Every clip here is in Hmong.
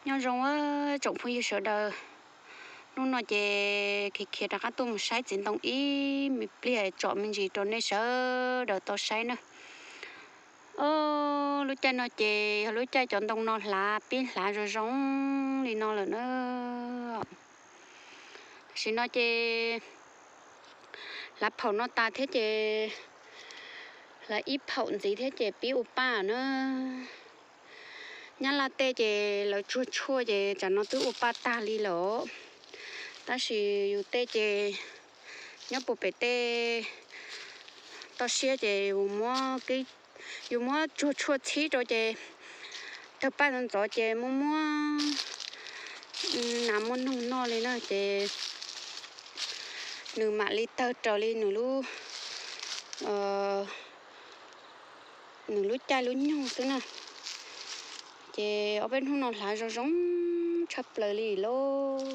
Nyob zoo tsoom phooj ywg sawv daws, hnub no ces khiav khiav rov qab tuaj mus saib txiv ntoo ib me pliag tsom me ntsis rau nej sawv daws tau saib na. Os, lub caij no ces yog lub caij cov ntoo no hlav pib hlav zoo zoo li no lawm na. Tam sim no ces hlav phaum no tas thiab ces hlav ib phaum ntxiv thiab ces pib ua paj na. Nyab laj tej ces lawv tsuag tshuaj ces tsam no twb ua paj tag li lawm. Tab sis yus tej ces nyob puag pem tej toj siab ces yus muab tsuag tshuaj txhib rau ces tawg paj ntxov ntxov ces muab muab nas muab noog noj li na ces nws mam li tawg raws li nws lub, nws lub caij lub nyoog xwb na. Ces ob peb hnub no hlav zoo zoo tshaj plaws li lauj.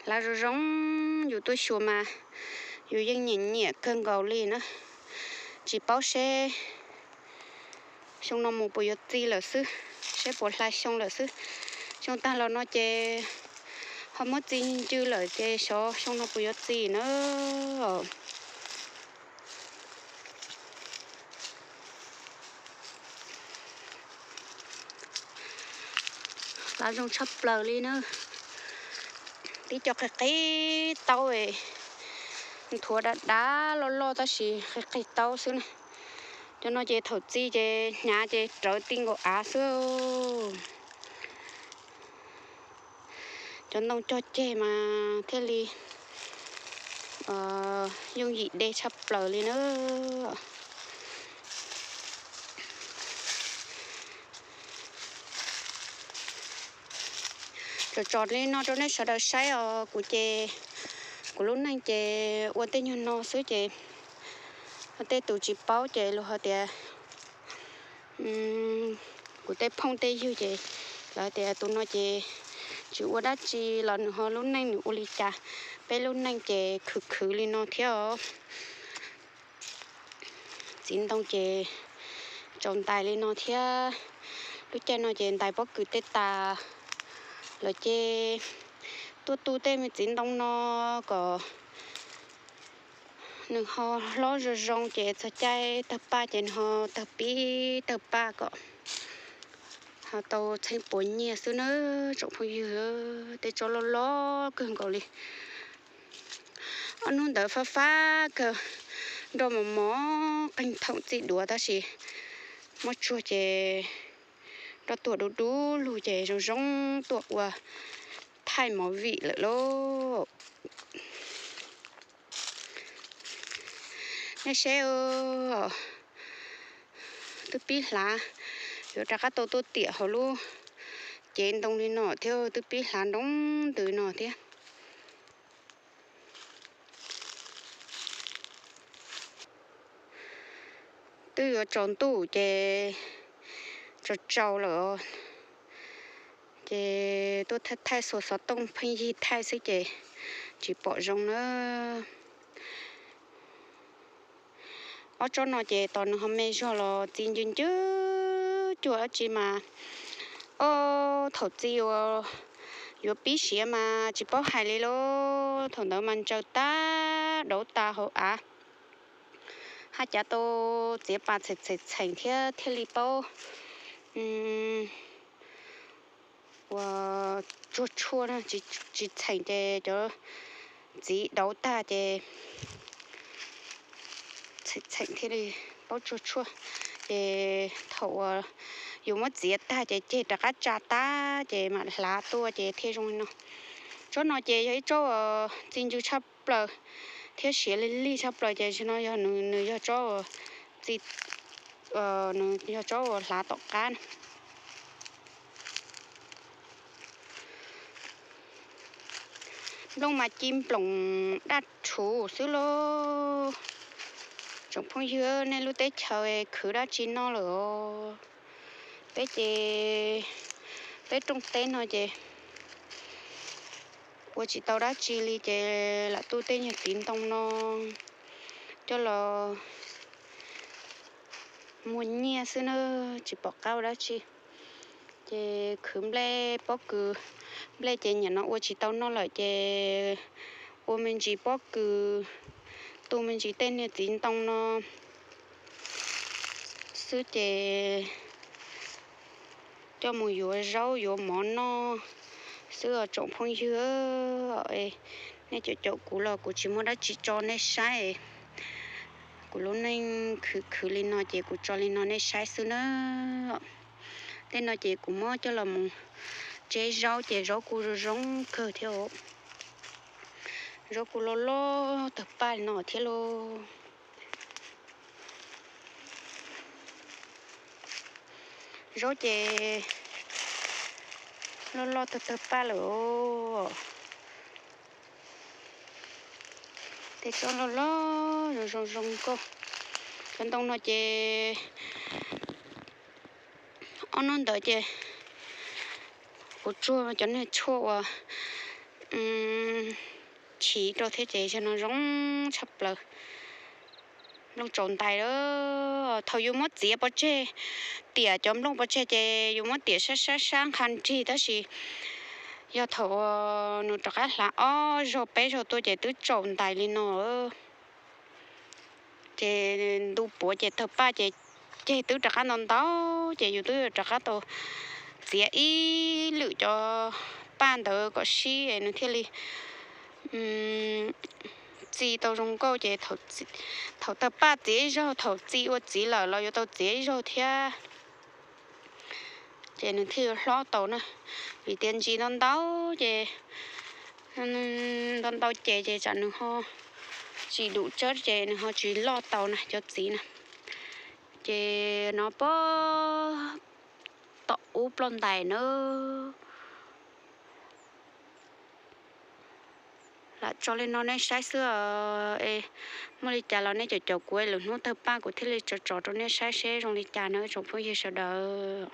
Hlav zoo zoo, yus tuaj xyuas mas yus yeej nyiam nyiam kawg nkaus li na. Tsis paub seb xyoo no mus puas yuav txi lawm xwb, seb puas hla xyoo lawm xwb. Xyoo tag los no ces ho muab txi ncw lawm ces xyov xyoo no puas yuav txi na. Hlav zoo tshaj plaws li na. Tib co qig qig taub, nthuav dav dav loj loj tab sis qig qig taub xwb na. Cov no ces thaum txi ces hnyav ces rawv ti nkaus av xwb. Cov ntoo cog ceg mas thiaj li yooj yim de tshaj plaws li na. Tsom tsom li no rau nej sawv daws saib os. Kuv ces kuv lub neej ces ua tej nyuag no xwb ces tej tus tsis paub ces luag hais tias, kuv tej phooj tej ywg ces lawv tias tus no ces tsis ua dab tsi los nws ho lub neej nws ua li cas. Peb lub neej ces khwv khwv li no thiab os. Txiv ntoo ces tsaus ntais li no thiab. Lub caij no ces ntais pob kws tej tas lawm ces tuaj tu tej me txiv ntoo no kom nws ho hlob zoo zoo ces txog caij tawg paj ces nws ho tawg pib tawg paj kom ho tau txheeb puas nyiaj xwb na tsoom phooj ywg. Tej tsob loj loj kawg nkaus li. Ob hnub ntawd fab fab kawg, nroj mos mos qeeg thoom txij duav tab sis muab tsuag ces nroj tuag dub dub lug ces zoo zoo tuaj ua thaij movie lawm lauj. Nej saib, twb pib hlav, yuav rov qab tau tuaj tiam hauv lub cev ntoo li no thiab, twb pib hlav nroo ntws no thiab. Twb yuav tsaus ntuj ces tsaus tsaus lawm ces tuaj thaij xuas xov tooj pheej yig thaij xwb ces tsis pom zoo na. Ob tsob no ces tos nws ho me zog los txi ncw ncw cuag dab tsi mas, ob thaum txi uas yuav pib siav mas tsis paub hais li lauj. Thaum ntawd mas ntsaws tag dauv tas hauv av, haj cav tau txiav pas txheem txheem txheem thiab thiaj li paub ua tsuag tshuaj, tsis txheem ces cov txiv dauv tag ces txheem txheem thiaj li paub tsuag tshuaj. Ces thaum uas yus muab txiav tag ces ceg rov qab tsa tag ces mam hlav tuaj ces thiaj zoo li no. Tsob no ces yog ib tsob uas txi ncw tshaj plaws thiab siav lig lig tshaj plaws ces no yog nws yog tsob uas txi, nws yog tsob uas hlav tom qab na. Nplooj mas ci nploos daj rhuv xwb lauj. Tsoom phooj ywg, nej lub teb chaws khwv dab tsi noj lawm os? Peb ces peb rooj teb no ces ua tsis tau dab tsi li ces lam tu tej nyuag txiv ntoo no coj los muag nyiaj xwb na, tsis pom qab ua dab tsi. Ces khwv nplej pob kws, nplej ces nyiam no ua tsis tau noj lawm ces ua me ntsis pob kws, tu me ntsis tej niag txiv ntoo no xwb ces coj mus yuav zaub yuav mov noj xwb os tsoom phooj ywg. Nej caum caum kuv los kuv tsis muaj dab tsi tso nej saib. Kuv lub neej khwv khwv li no ces kuv tso li no nej saib xwb na. Tej no ces kuv muab coj los mus tseb zaub ces zaub kuj zoo zoo kawg thiab. Zaub kuj loj loj tawg paj li no thiab lauj. Zaub ces loj loj tawg tawg paj lawm os. Tej tsob loj loj zoo zoo zoo nkauj. Cov ntoo no ces ob hnub ntawd ces kuv tsuag cov niag tshuaj uas chiv rau thiab ces yog no zoo tshaj plaws. Nplooj tsaus ntais lawm. Thaum yus muab txiav pov tseg, tiam cov nplooj pov tseg ces yus muab tiam sab sab sab nqha nrig tab sis yog thaum nws rov qab hlav ob zaug peb zaug tuaj ces twb tsaus ntais li no. Ces ntu puav ces tawg paj ces ceg twb rov qab ntau ntau ces yus twb rov qab tau txiav ib lwm cov paj ntawd kom sib nws thiaj li txi tau zoo nkauj ces thaum tawg paj txiav ib zaug, thaum txi ua txiv lawm los yuav tau txiav ib zaug thiab. Ces nws thiaj yuav hlob tau na, vim tias ntsis ntau ntau ces ntau ntau ces ces tsam nws ho tsis dum tsawb ces nws ho tsis loj tau na cov txiv na. Ces no pab tom ub ploj ntais na. Lam tso li no nej saib xwb es muaj li cas los nej caum caum kuv lwm hnub tawg paj kuv thiaj li tso tso rau nej saib seb zoo li cas na tsoom phooj ywg sawv daws.